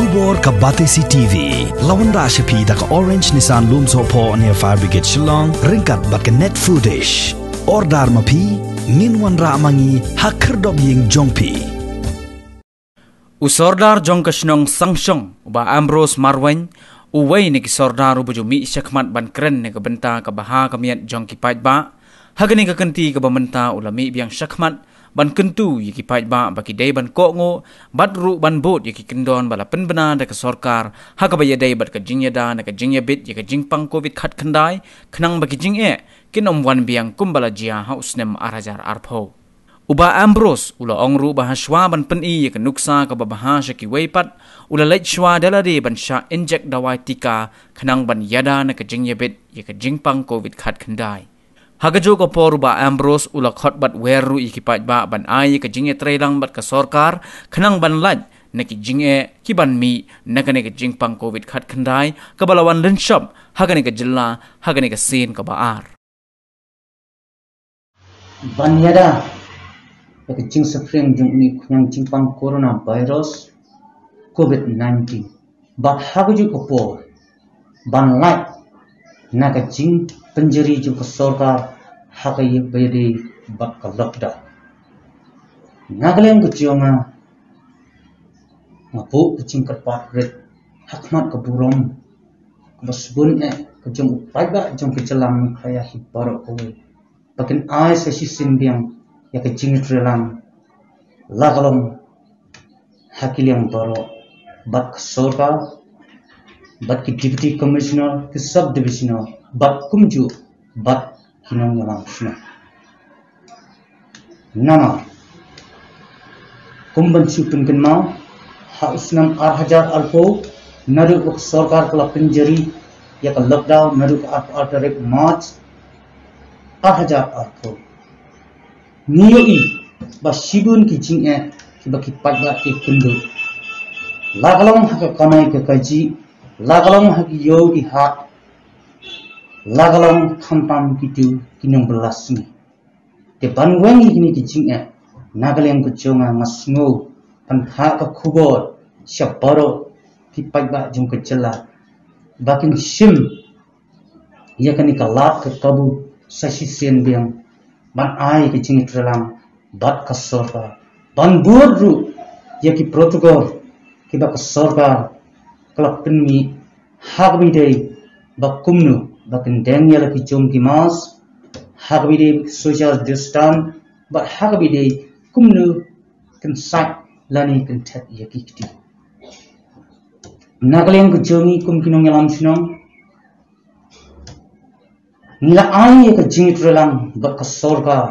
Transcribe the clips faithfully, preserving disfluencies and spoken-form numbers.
Khubor ka Batesi T V la wanrah sha phi da ka Orange Nissan Lumsohphoh near Fire Brigade Shillong ryngkat bad ka Net Foodish. Order ma phi, ngin wanrah ma ngi ha khyrdop ïing jong phi. U Sordar jong ka shnong Sangshong, u Bah Ambrose Marwein, uwei na ki Sordar uba ju mih shakhmat ban kren na ka bynta ka bha ka miat jong ki paidbah. Ha kane ka kynti kaba mynta u la mih biang shakhmat ban kyntu ïa ki paidbah ba ki dei ban kohnguh bad ruh ban bud ïa ki kyndon ba la pynbna da ka sorkar ha kaba ïadei bad ka jingïada na ka jingïabit ïa ka jingpang Covid khatkhyndai, khnang ba ki jingeh kin ym wan biang kumba la jia ha u snem ar hajar arphew. U Bah Ambrose u la ong ruh ba ha shuwa ban pyni ïa ka nuksa kaba bha sha kiwei pat, u la leit shuwa da lade ban shah injek dawai tika khnang ban ïada na ka jingïabit ïa ka jingpang Covid khatkhyndai. Ha kajuh ka por u Bah Ambrose u la khot bad wer ruh ïa ki paidbah ban ai ïa ka jingïatreilang bad ka sorkar khnang ban lait na ki jingeh ki ban mih na kane ka jingpang Covid khatkhyndai kaba la wan lynshop ha kane ka jylla ha kane ka sien kaba ar. Ban ïada ïa ka jingsaphriang jong une u khñiang jingpang coronavirus Covid nineteen. Bad ha kajuh ka por ban lait na ka jingpynjari jong ka sorkar ha kaba ïadei bad ka lockdown. Na ka liang ka jong nga, nga buh ka jingkyrpad rit ha khmat ka burom kaba sbun eh ka jong u paidbah jong ka jylla Meghalaya hi baroh kawei ba kin ai sa shisien biang ïa ka jingïatreilang la ka long ha ki liang baroh bad ka sorkar, bad ki Deputy Commissioner, ki Sub Divisional, bad kumjuh bad ki nongïalam shnong. Namar kum ban shu pynkynmaw, ha u snem ar hajar arphew, naduh ba ka sorkar ka la pynjari ïa ka lockdown naduh ka arphew ar tarik March ar hajar arphew, ngi ïohi ba shibun ki jingeh kiba ki paidbah ki kynduh, la ka long ha ka kamai ka kajih, la ka long ha ki ïew ki hat, la ka long khamtam kito ki nongbylla sngi. Te ban weng ïa kine ki jingeh, na ka liang ka jong nga, nga sngew ban phah ka khubor sha baroh ki paidbah jong ka jylla ba kin shim ïa kane ka lad ka kabu sa shisien biang ban ai ka jingïatreilang bad ka sorkar, ban bud ruh ïa ki protocol kiba ka sorkar ka la pynmih, ha kaba ïadei ba kumno ba kin deng ïa la ki jong ki mask, ha kaba ïadei ba ki social distance, bad ha kaba ïadei kumno kin sait lane kin thet ïa ki kti. Na ka liang ka jong ngi kum ki nongïalam shnong, ngi la ai ïa ka jingïatreilang bad ka sorkar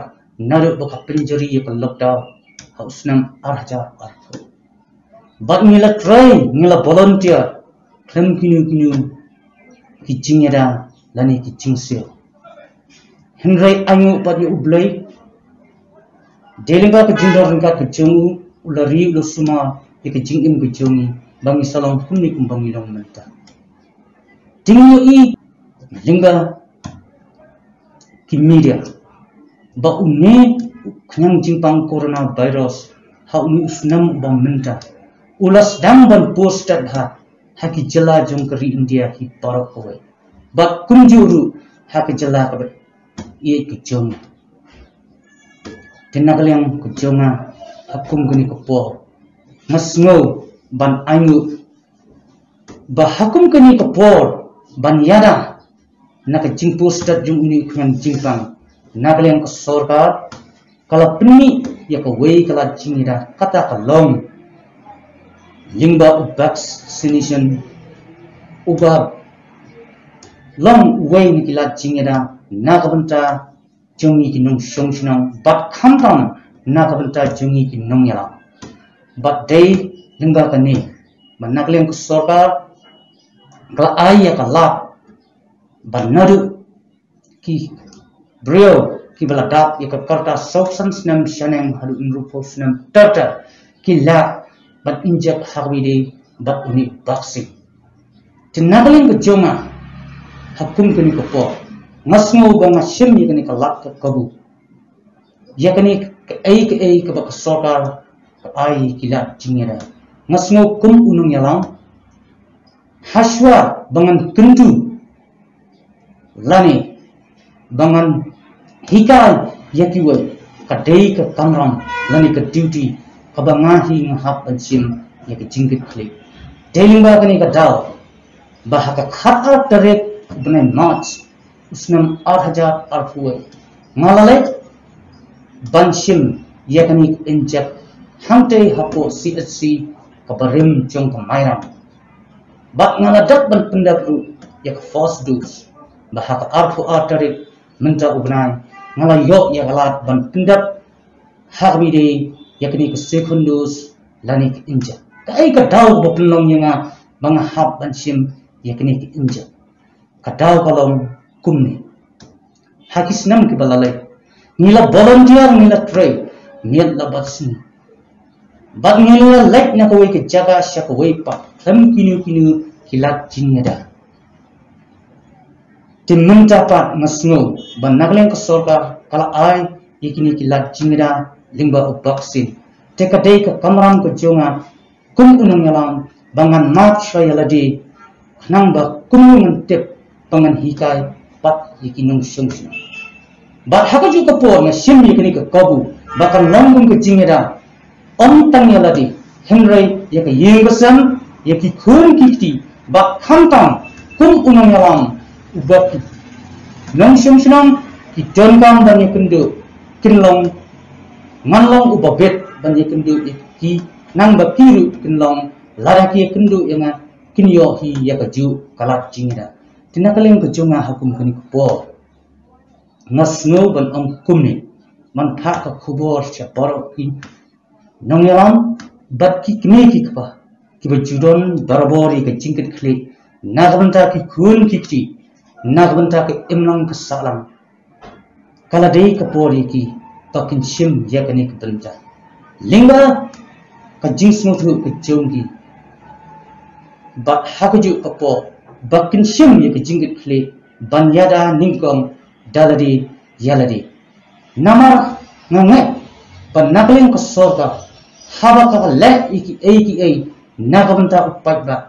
naduh ba ka pynjari ïa ka lockdown ha u snem ar hajar arphew. Bad ngi la trei, ngi la volunteer khlem kino kino ki jingïada lane ki jingsiew. Hynrei ainguh pat ïa U Blei, dei lyngba ka jingdon ryngkat ka jong u, u la ri, u la sumar ïa ka jingim ka jong ngi ba ngi sa long kumne kumba ngi long mynta. Te ngi ïohi lyngba ki media ba une u khñiang jingpang coronavirus ha une u snem uba mynta u la sdang ban post ha, ha ki jylla jong ka ri India hi baroh kawei, bad kumjuh ruh ha ka jylla kaba ïeit ka jong ngi. Te na ka liang ka jong nga, ha kum kane ka por, nga sngew ban ainguh ba ha kum kane ka por ban ïada na ka jingpost jong une u khñiang jingpang, na ka liang ka sorkar ka la pynmih ïa kawei ka lad jingïada, kata ka long lyngba u vaccination, uba long uwei na ki lad jingïada na ka bynta jong ngi ki nongshong shnong bad khamtam na ka bynta jong ngi ki nongïalam. Bad dei lyngba kane ba na ka liang ka sorkar ka la ai ïa ka lad ba naduh ki briew kiba la dap ïa ka rta sawphew san snem shaneng haduh hynriewphew snem ter ter ki lah ban injek ha kaba ïadei bad une u vaccine. Te na ka liang ka jong nga, ha kum kane ka por, nga sngew ba nga shim ïa kane ka lad ka kabu, ïa kane kaei kaei kaba ka sorkar ka ai ki lad jingïada. Nga sngew kum u nongïalam Hashwa ba ngan kyntu lane ba ngan hikai ïa kiwei, ka dei ka kamram lane ka duty kaba nga hi nga hap ban shim ïa ka jingkitkhlieh. Dei lyngba kane ka daw ba ha ka khatar tarik u bnai March u snem arhajar arphew wei nga la leit ban shim ïa kane ka injek hangtei hapoh C H C kaba rim jong ka Mairang. Bad nga la dep ban pyndep ruh ïa ka first dose. Ba ha ka arphew ar tarik mynta u bnai nga la ïoh ïa ka lad ban pyndep ha kaba ïadei ïa kane ka second dose lane ka injek. Kaei ka daw kaba pynlong ïa nga ba nga hap ban shim ïa kane ka injek? Ka daw ka long kumne. Ha ki snem kiba la leit ngi la volunteer, ngi la trei miet la bad sngi. Bad ngi la leit na kawei ka jaka sha kawei pat khlem kino kino ki lad jingïada. Te mynta pat nga sngew ba na ka liang ka sorkar ka la ai ïa kine ki lad jingïada lyngba u vaccine. Te ka dei ka kamram ka jong nga kum u nongïalam ba ngan map shuwa ïa lade khnang ba kumno ngan tip ba ngan hikai pat ïa ki nongshong shnong. Bad ha kajuh ka por nga shim ïa kane ka kabu ba kan long kum ka jingïada ym tang ïa lade hynrei ïa ka ïing ka sem, ïa ki khun ki kti, bad khamtam kum u nongïalam uba ki nongshong shnong ki donkam ban ïakynduh, kin long, ngan long uba bit ban ïakynduh ïa ki, nang ba ki ruh kin long, lada ki ïakynduh ïa nga kin ïoh hi ïa kajuh ka lad jingïada. Te na ka liang ka jong nga ha kum kane ka por nga sngew ban ong kumne, ban phah ka khubor sha baroh ki nongïalam bad ki kmie ki kpa kiba ju don barabor ïa ka jingkitkhlieh na ka bynta ki khun ki kti, na ka bynta ka imlang ka sahlang. Ka la dei ka por ïa ki ba kin shim ïa kane ka bynta lyngba ka jingsngewthuh ka jong ki. Bad ha kajuh ka por ba kin shim ïa ka jingkitkhlieh ban ïada nyngkong da lade ïa lade. Namar nga ngeit ba na ka liang ka sorkar haba ka leh ïa kiei kiei na ka bynta u paidbah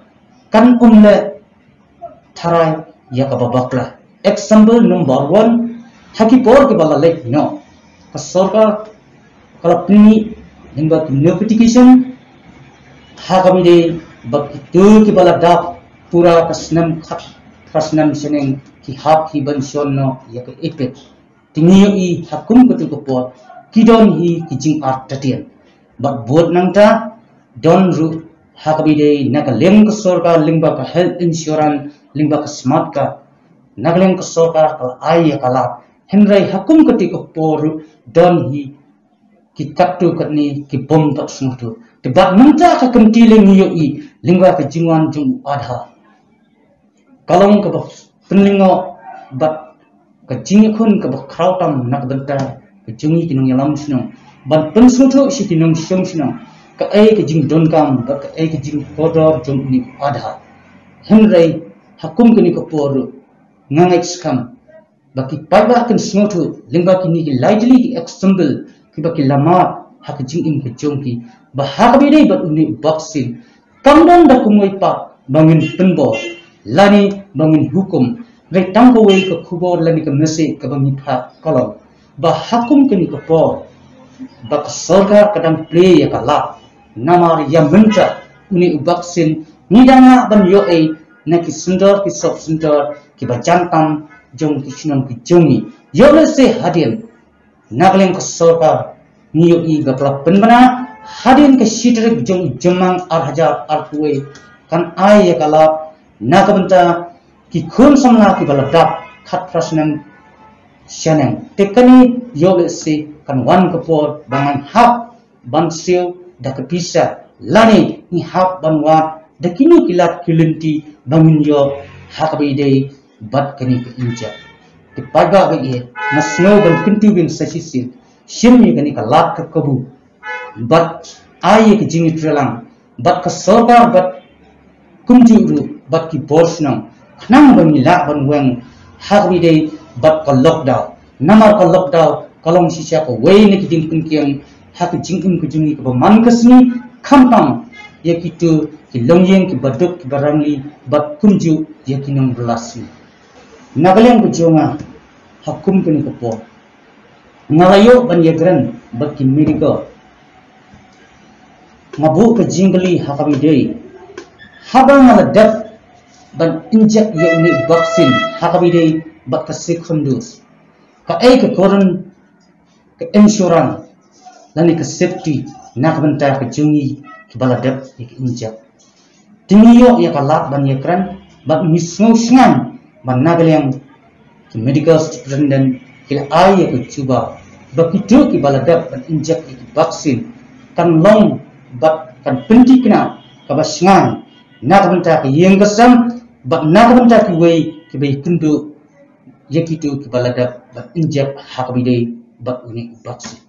kan ym leh tharai ïa kaba bakla. Example number one, ha ki por kiba la leit noh ka sorkar ka la pynmih lyngba ki notification ha kaba ïadei ba kito kiba la dap pura ka snem khatphra snem shaneng ki hap hi ban shon noh ïa ka EPIC. Te ngi ïohi ha kum katu ka por ki don hi ki jingartatien. Bad bud nangta don ruh ha kaba ïadei na ka liang ka sorkar lyngba ka health insurance, lyngba ka smart card. Na ka liang ka sorkar ka la ai ïa ka lad, hynrei ha kum katu ka por ruh don hi ki katto katne ki bym pat sngewthuh. Te bad mynta ka kynti lei ngi ïohi lyngba ka jingwan jong u Aadhaar. Ka long kaba pynlyngngoh bad ka jingïakhun kaba khraw tam na ka bynta ka jong ngi ki nongïalam shnong ban pynsngewthuh sha ki nongshong shnong kaei ka jingdonkam bad kaei ka jingkordor jong une u Aadhaar. Hynrei ha kum kane ka por ruh nga ngeit skhem ba ki paidbah kin sngewthuh lyngba kine ki lai tylli ki example kiba ki la mad ha ka jingim ka jong ki ba ha kaba ïadei bad une u vaccine kam don da kumwei pat ba ngin pynbor lane ba ngin hukum. Hynrei tang kawei ka khubor lane ka message kaba ngi phah ka long ba ha kum kane ka por ba ka sorkar ka dang plie ïa ka lad. Namar ïa mynta une u vaccine ngi dang lah ban ïoh ei na ki center, ki sub center kiba jan tam jong ki shnong ki jong ngi. Ïoh lehse hadien na ka liang ka sorkar ngi ïohi ba ka la pynbna hadien ka shi tarik jong u Jymmang ar hajar arphew wei kan ai ïa ka lad na ka bynta ki khun samla kiba la dap khatphra snem shaneng. Te kane ïoh lehse kan wan ka por ba ngan hap ban siew da ka pisa lane ngi hap ban wad da kino ki lad ki lynti ba ngin ïoh ha kaba ïadei bad kane ka injek. Te paidbah ba ïeit, nga sngew ban kyntu biang sa shisien, shim ïa kane ka lad ka kabu bad ai ïa ka jingïatreilang bad ka sorkar bad kumjuh ruh bad ki bor shnong khnang ba ngi lah ban weng ha kaba ïadei bad ka lockdown. Namar ka lockdown ka long shisha kawei na ki jingpynkieng ha ka jingim ka jong ngi kaba man ka sngi, khamtam ïa kito ki longïing kiba duk kiba rangli bad kumjuh ïa ki nongbylla sngi. Na ka liang ka jong nga, ha kum kane ka por, nga la ïoh ban ïakren bad ki medical. Nga buh ka jingkylli ha kaba ïadei, haba nga la dep ban inject ïa une u vaccine ha kaba ïadei bad ka second dose, kaei ka current, ka insurance lane ka safety na ka bynta ka jong ngi kiba la dep ïa ka inject? Te ngi ïoh ïa ka lad ban ïakren bad ngi sngewsngaiñ ba na ka liang ki medical superintendent ki la ai ïa ka jubab ba kito kiba la dep ban inject ïa ki vaccine kan long bad kan pynthikna kaba shngaiñ na ka bynta ka ïing ka sem bad na ka bynta kiwei kiba ïakynduh ïa kito kiba la dep ban inject ha kaba ïadei bad une u vaccine.